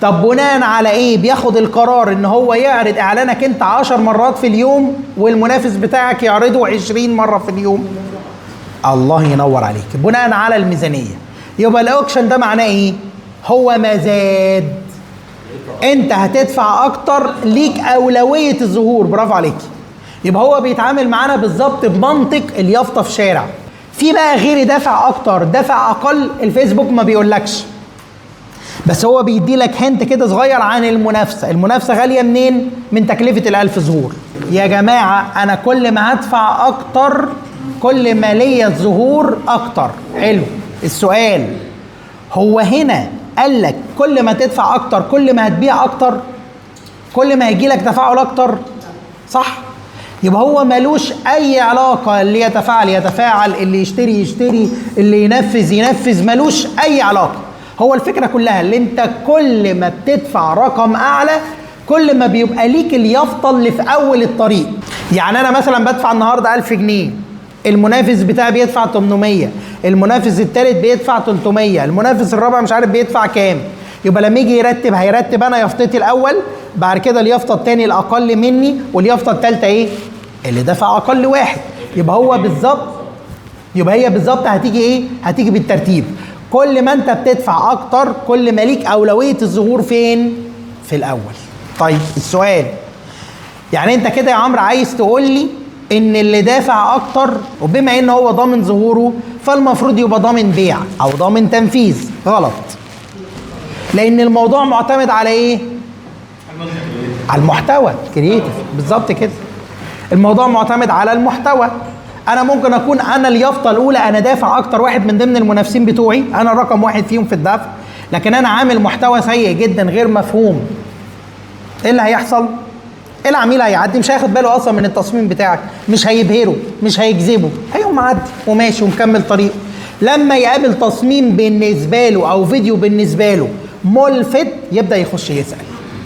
طب بناء على ايه بياخد القرار ان هو يعرض اعلانك انت 10 مرات في اليوم والمنافس بتاعك يعرضه 20 مرة في اليوم؟ الله ينور عليك، بناء على الميزانية. يبقى ال auction ده معناه ايه؟ هو مزاد، انت هتدفع اكتر، ليك اولوية الظهور. برافو عليك. يبقى هو بيتعامل معانا بالظبط بمنطق اليافطه في شارع. في بقى غيري دفع اكتر دفع اقل، الفيسبوك ما بيقولكش، بس هو بيدي لك hint كده صغير عن المنافسة. المنافسة غالية منين؟ من تكلفة الالف ظهور. يا جماعة انا كل ما هدفع اكتر كل ما ليا الظهور اكتر. حلو. السؤال هو هنا قال لك كل ما تدفع اكتر كل ما هتبيع اكتر، كل ما هيجي لك تفاعل اكتر، صح؟ يبقى هو ملوش اي علاقة، اللي يتفاعل يتفاعل، اللي يشتري يشتري، اللي ينفذ ينفذ، ملوش اي علاقة. هو الفكرة كلها اللي انت كل ما بتدفع رقم اعلى كل ما بيبقى ليك اليافطه اللي في اول الطريق. يعني انا مثلا بدفع النهارده 1000 جنيه، المنافس بتاعي بيدفع 800، المنافس الثالث بيدفع 300، المنافس الرابع مش عارف بيدفع كام. يبقى لما يجي يرتب هيرتب انا يافطتي الاول، بعد كده اليافطه الثاني الاقل مني، واليافطه الثالثة ايه؟ اللي دفع اقل واحد. يبقى هو بالظبط، يبقى هي بالظبط هتيجي ايه؟ هتيجي بالترتيب. كل ما انت بتدفع اكتر كل ما ليك اولوية الظهور فين؟ في الاول. طيب السؤال، يعني انت كده يا عمرو عايز تقول لي ان اللي دافع اكتر وبما ان هو ضامن ظهوره فالمفروض يبقى ضامن بيع او ضامن تنفيذ؟ غلط، لان الموضوع معتمد على ايه؟ على المحتوى creative. بالظبط كده، الموضوع معتمد على المحتوى. انا ممكن اكون انا اليافطه الاولى، انا دافع اكتر واحد من ضمن المنافسين بتوعي، انا رقم واحد فيهم في الدفع، لكن انا عامل محتوى سيء جدا غير مفهوم. ايه اللي هيحصل؟ العميل هيعدي مش هياخد باله اصلا من التصميم بتاعك، مش هيبهره، مش هيجذبه، هيقوم معدي وماشي ومكمل طريقه. لما يقابل تصميم بالنسبة له او فيديو بالنسبة له ملفت يبدا يخش يسال.